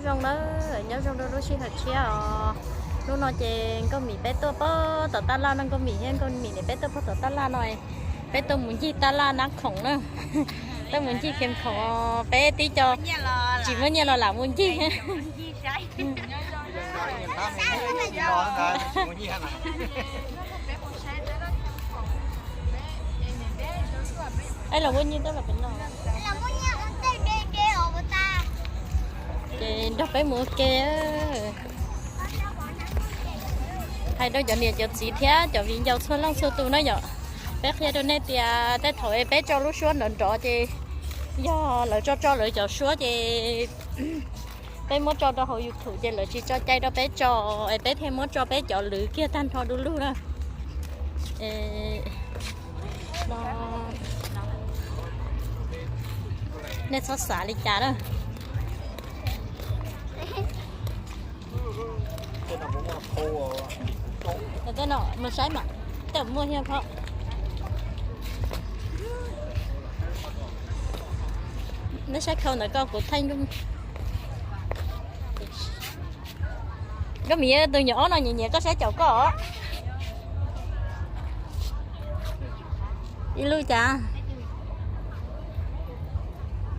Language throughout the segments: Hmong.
Zoo na, nyob zoo rau lub sij hawm tshiab os. Hnub no ces Nkauj Mim peb tuaj pog tom taj laj no, Nkauj Mim thiab Nkauj Mim niam peb tuaj pog tom taj laj no. Peb tuaj mus ncig taj laj Nab Khoom na. Tuaj mus ncig Khiam Khoom, peb tib co tsis muaj nyiaj los lam mus ncig. Los ua nyiaj tab los pem no. Ces nrog peb mus ua ke. Hais rau cov niam cov txiv thiab cov viv ncaus txhua leej txhua tus na yom, peb qhia rau nej tias tej thaum peb tso lub suab nrov nrov ces yog lawv tso tso lawv cov suab ces peb muab tso rau hauv YouTube ces lawv tsis tso cai rau peb tso, es peb thiaj muab tso peb cov lwm kiag tag nrho du lug na. Nej txhob xav li cas na. Tej no mus saib mas, tej muaj thiab phauj. Neb saib khau ntawd koj kuv thaij. Koj Mim, tus nyuam ob no nyiam nyiam koj saib caum koj. Ib lub cas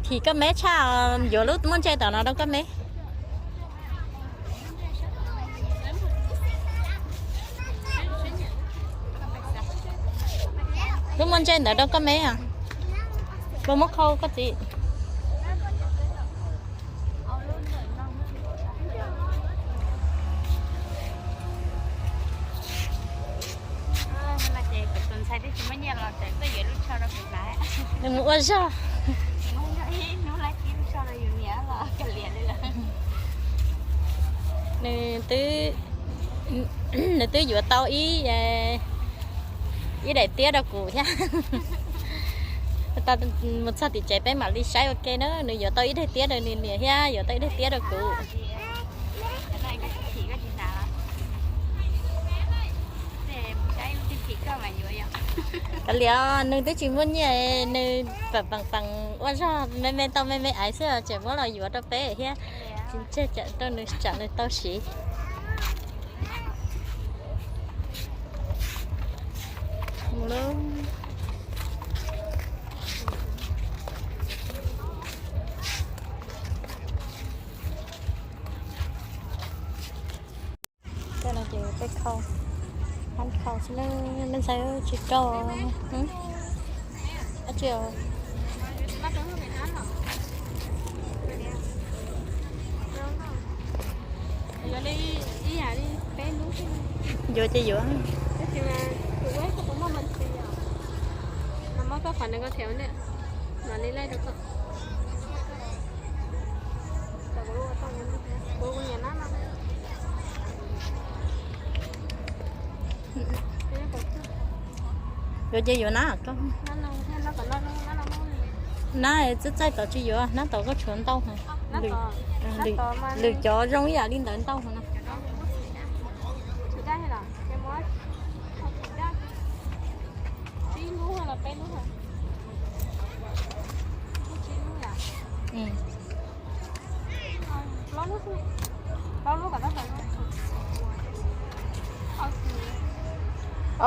phim koj meb tshaj, yuav lub muaj ntsej tom no rau koj meb. Lub muaj ntsej ntawd rau koj meb. Puas muab khau koj txiv? Nws mus ua zog. Nws twb, nws twb yuav tau ib, ib daim tiab rau kuv thiab. Mus txog tim tsev peb mam li saib ua ke na. Nws yuav tau ib daim tiab rau nws niam thiab yuav tau ib daim tiab rau kuv. Kav liam, nws twb tsis muaj nyiaj, nws pam pam pam ua zog me me tau me me aiv xwb tseem muab los yuav rau peb thiab. Tsis tseg rau nws tsam nws tau siv. Tej no ces peb khau, hab khau xwb na, me ntxhais tsis rau. Yuav ces yuav. Yuav ces yuav na koj. Nab txaij txaij tod tsis yuav, nab tod koj tshuav ntau heev. Lwm cov zoo ib yam li ntawd ntau heev na.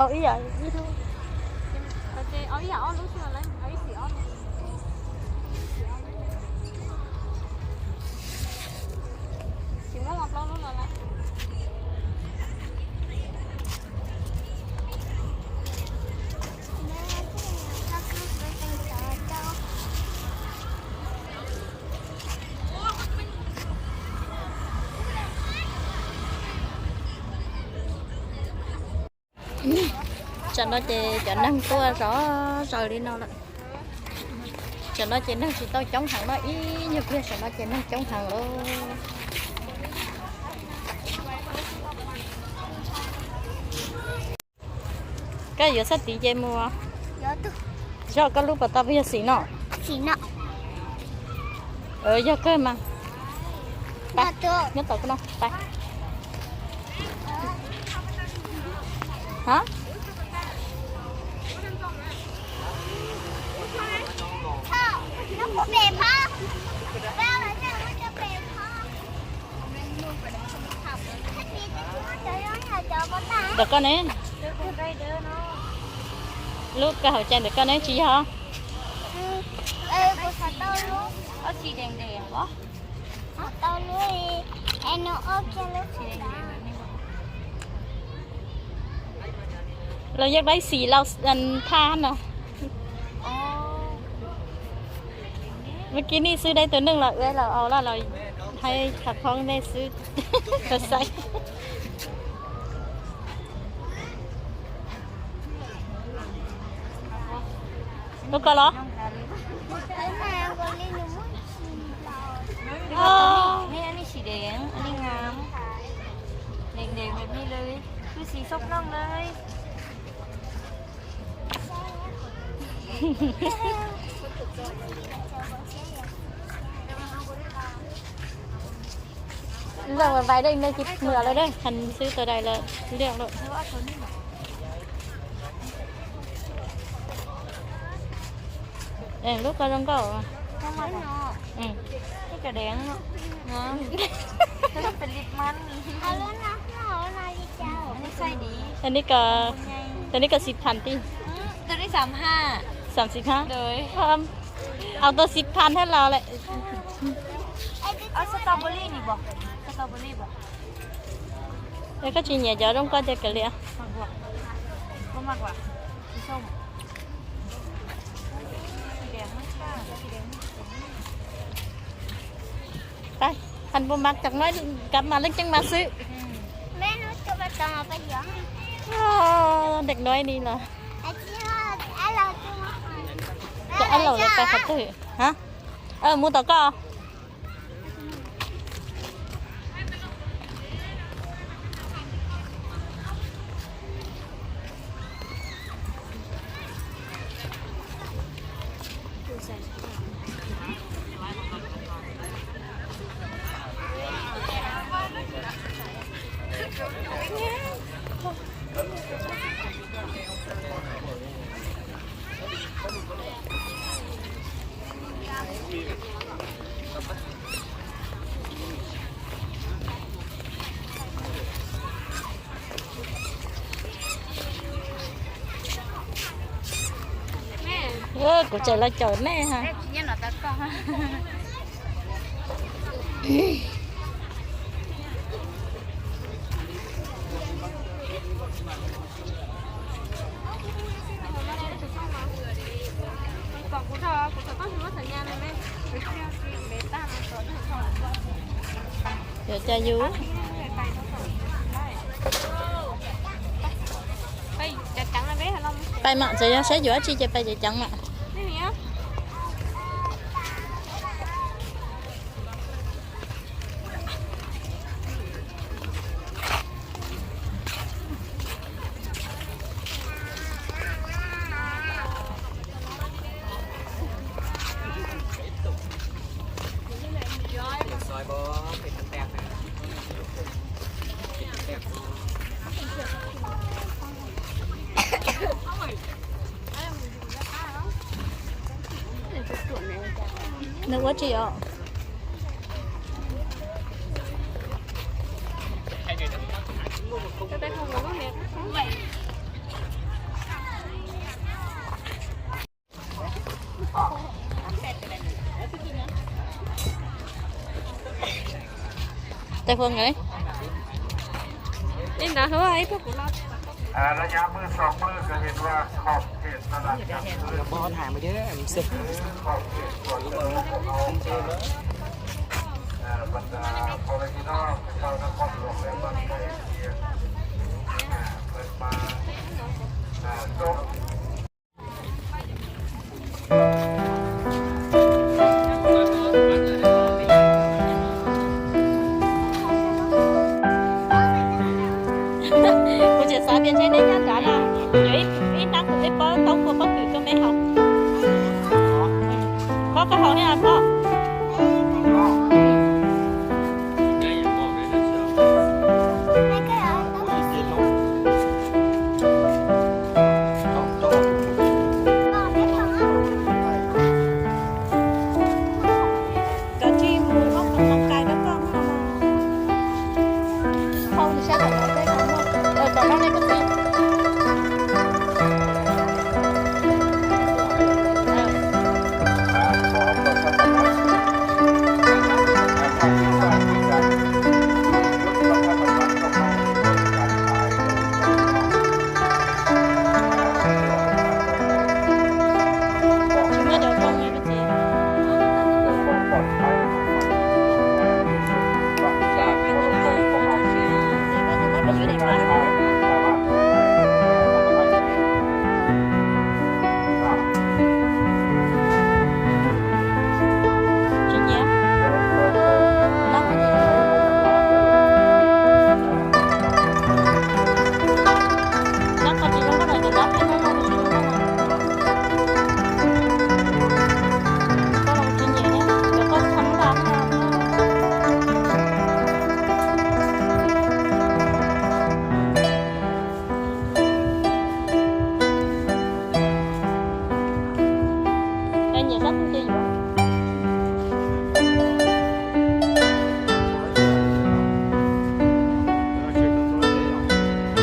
Ib yam, ib lub. Tsam no ces cov neeg tuaj zov zaws li no lawm. Tsam no ces neeg tsis tau coob heev no, ib nyuag pliag tsam no ces neeg coob heev lawm. Koj yuav txhaj tiv ces mus. Zog koj lub pas tau puas yog xim no? Yog kawg mas. Nyob tau koj no, pais. Ntawm koj ne? Lub koj hauv cai ntawm koj ne tsis yog? Los yeej baib xim los thaj no. Mus kis nej xwb deb tus neeg los ua los au los los hais qhov phoob nej xwb. Tau xaiv. Lub ko los? Lawv vais dej nej tsis mượn lawm dej, thành xwb tau dais lawm, liaj lawm. Lub ko zoo nkauj. Tab nis ko, tab nis ko xis phan tij. Xam xis phan. Au tau xis phan thiab los lawm. Koj tsis nyiam cov zoo nkauj ces kawm li. Pab, Phan Pua Mab cov no kab mas leej ceeb mas xwb. Dej no li los. Cov ab laus lawv pais qhov twg? Ha, mus tom koj. Kuv tseem los caum nej ha. Yuav cas yus pais mam txawm yog saib yuav dab tsi ces pais ceev ceev mam. Nws ua tsis os. Tais Huv, ib ntawd hlub ib pliag kuv los. Kuv tseem xav tias ntshe neb nyob nrad na, yuav ib nab kuv ib pob taub kua pob kws tuaj meb haus. Pob koj haus thiab pob. Cov tsis mus ua qhov no kais rau koj no. Hau nws sab tom no peb qhov muaj, tom no nej koj txiv.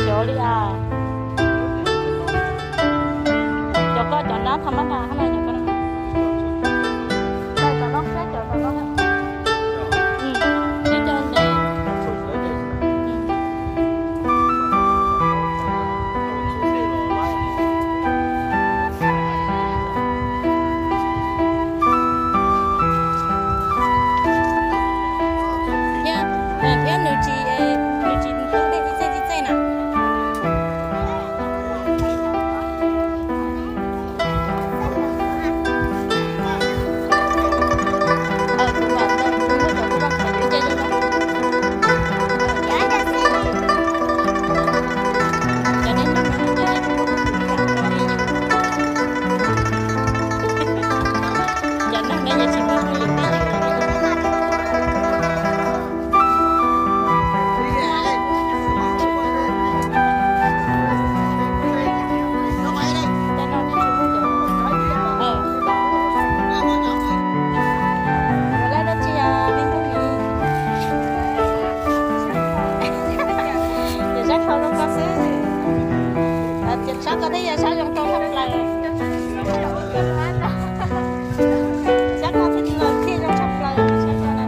Xyov li as. Cov koj cov nab tha mab nra hab no cov koj. Thiab nws tsis, nws tsis tub dej txiv txej txiv txej na. Sab ko thiaj yog sab zoo tau tshaj plaws. Sab ko thiaj li los thiaj zoo tshaj plaws sab ko na.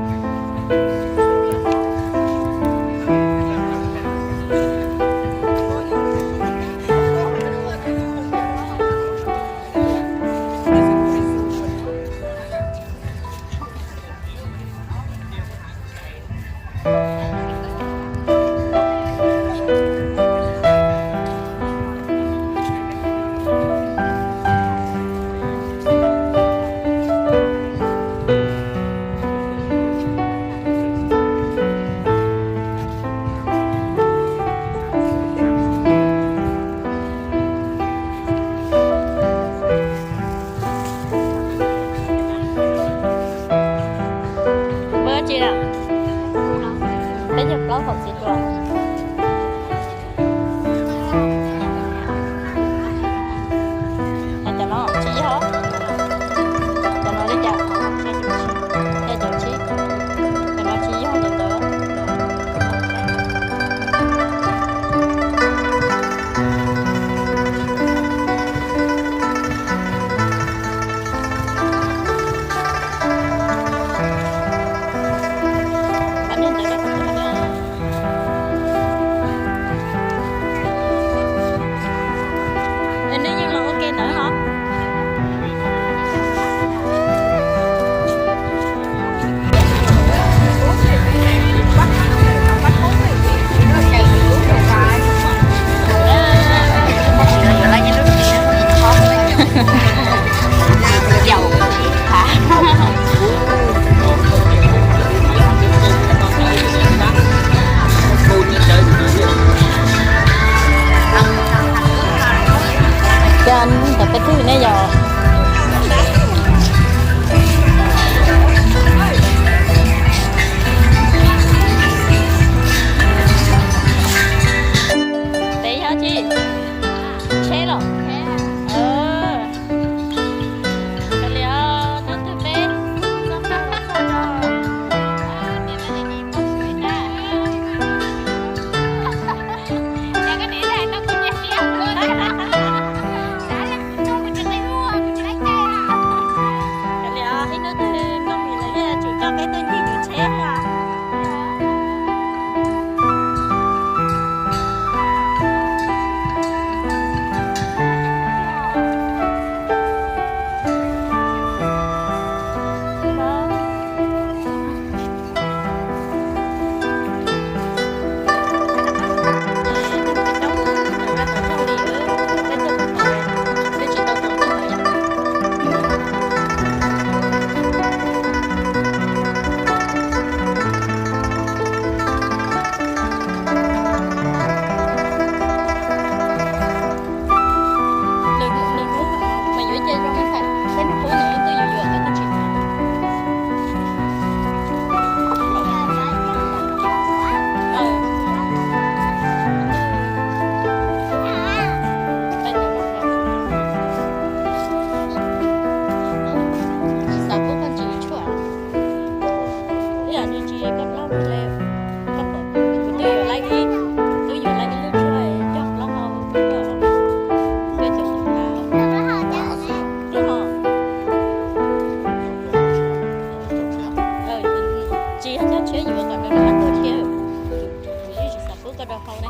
Muaj dab tsi na? Peb caug plaub thaum txiv hluas. Cov no tsis yog, cov no li cas? Cov no tsis yog li ntawd. Kuv twb yuav laib ib, twb yuav laib ib lub tshuaj coj plaub hau, coj cov, tsis yog coj tshiab yuav kom nws rov qab tuaj tshiab, kuv yeej tsis xav pub koj rau hau ne.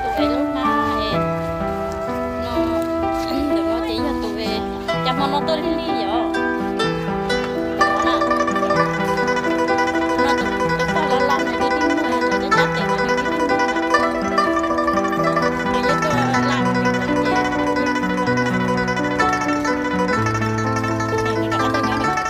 Tus es lub hnab no, tus no ces yog tus es cas hmo no tuaj lig lig yom. No tus, tus pog los los nws dig dig muag, tus cab cab tes no nws dig dig muag na. Nws yeej tuaj laj nws ces tus no nws rov qab tuaj nyob nws.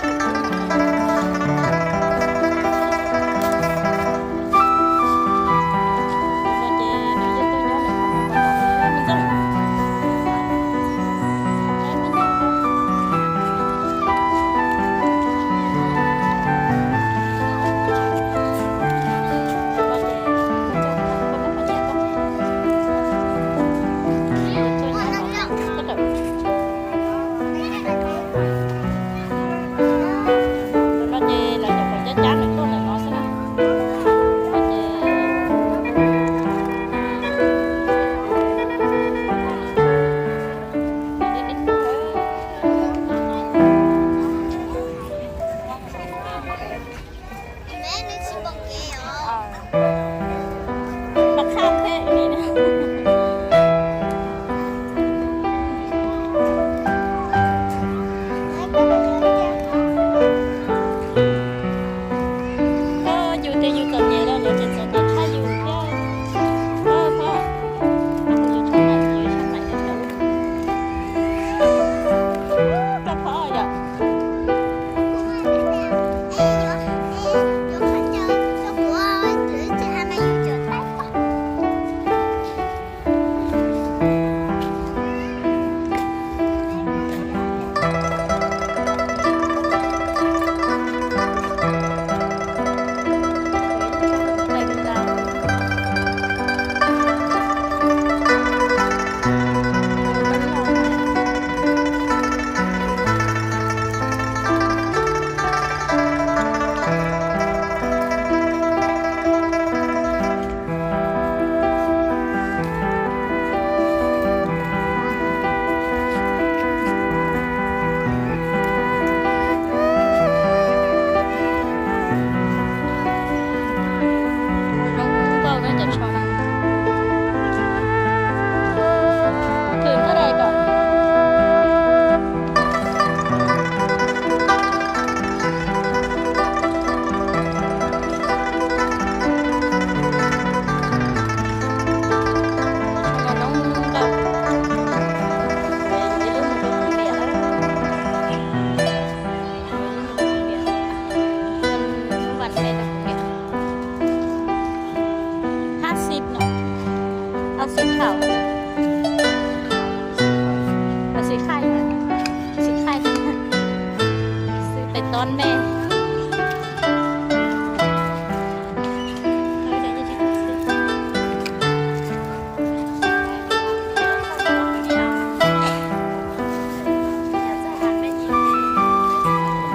Con me.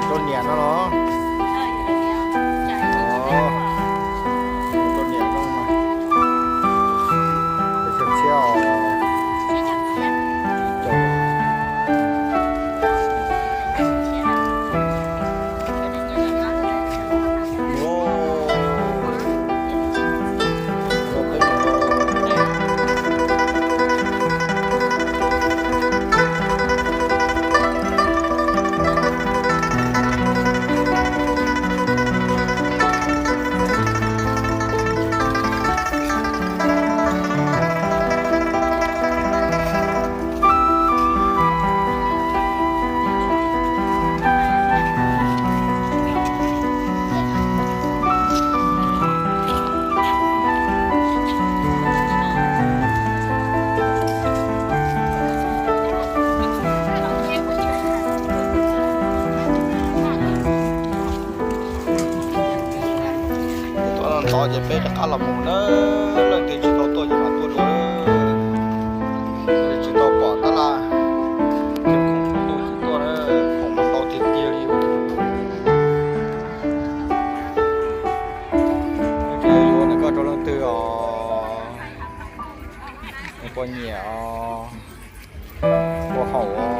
Rau niam no los? Rau niam no mas. Rau niam no. Tuaj ntov ces peb rov qab los mus na, leej twg tsis tau tuaj ces mam tuaj dua. Leej twg tsis tau pom tab laj, khoom tuaj tsis tuaj na, khoom mas ntau tiag tiag li. Leej twg yuav nws koj rau leej twg os, nws puas nyiam os, puas haum os.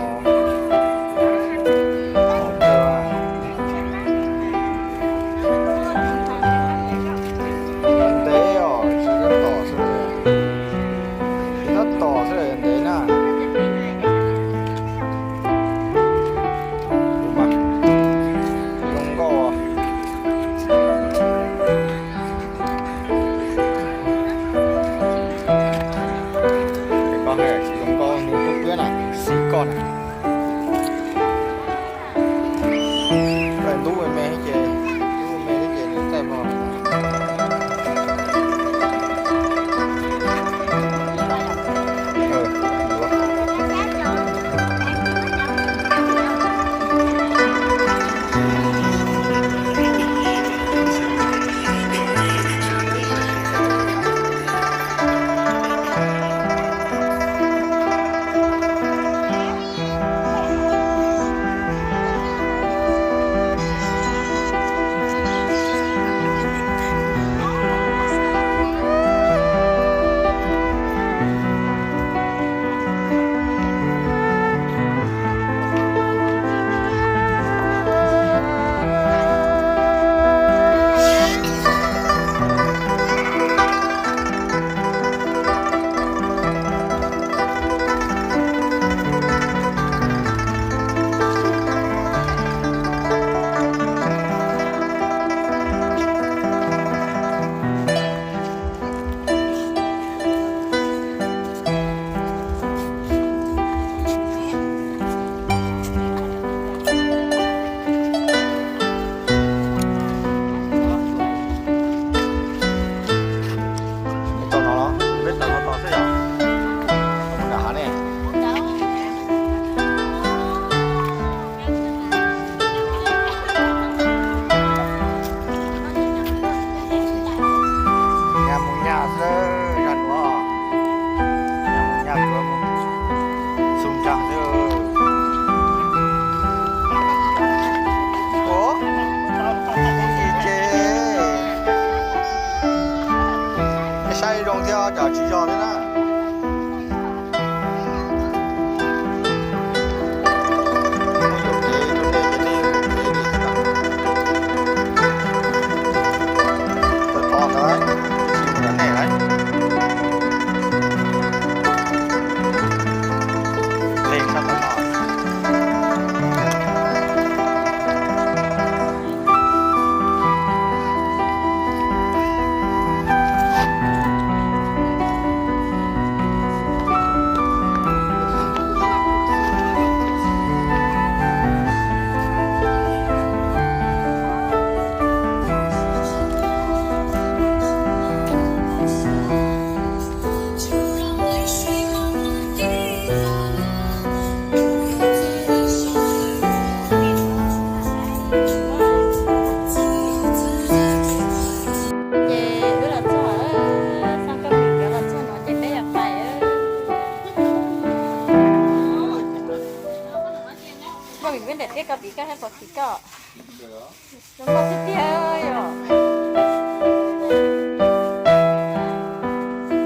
Ntev os, tsis tab tom xwb, tsis tab tom xwb ntev na. Zoo nkauj. Koj hais tsis zoo nkauj, nws tuaj tuab na, xib koj na. Ntub me me ces, ntub me me ces nws txaij pog. Nram teb ko tim koj thiab puas tim koj? Zoo nkauj tiag tiag yom.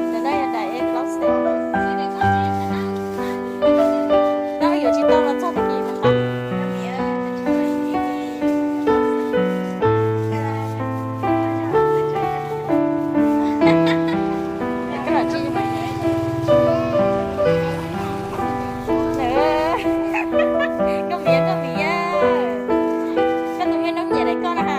Ntawm no yog daim closet. Tab yuav tsis tau los txog tag kis no. Koj los tsis, koj miv, koj miv, koj tus me noob nyiam daim koj na ha.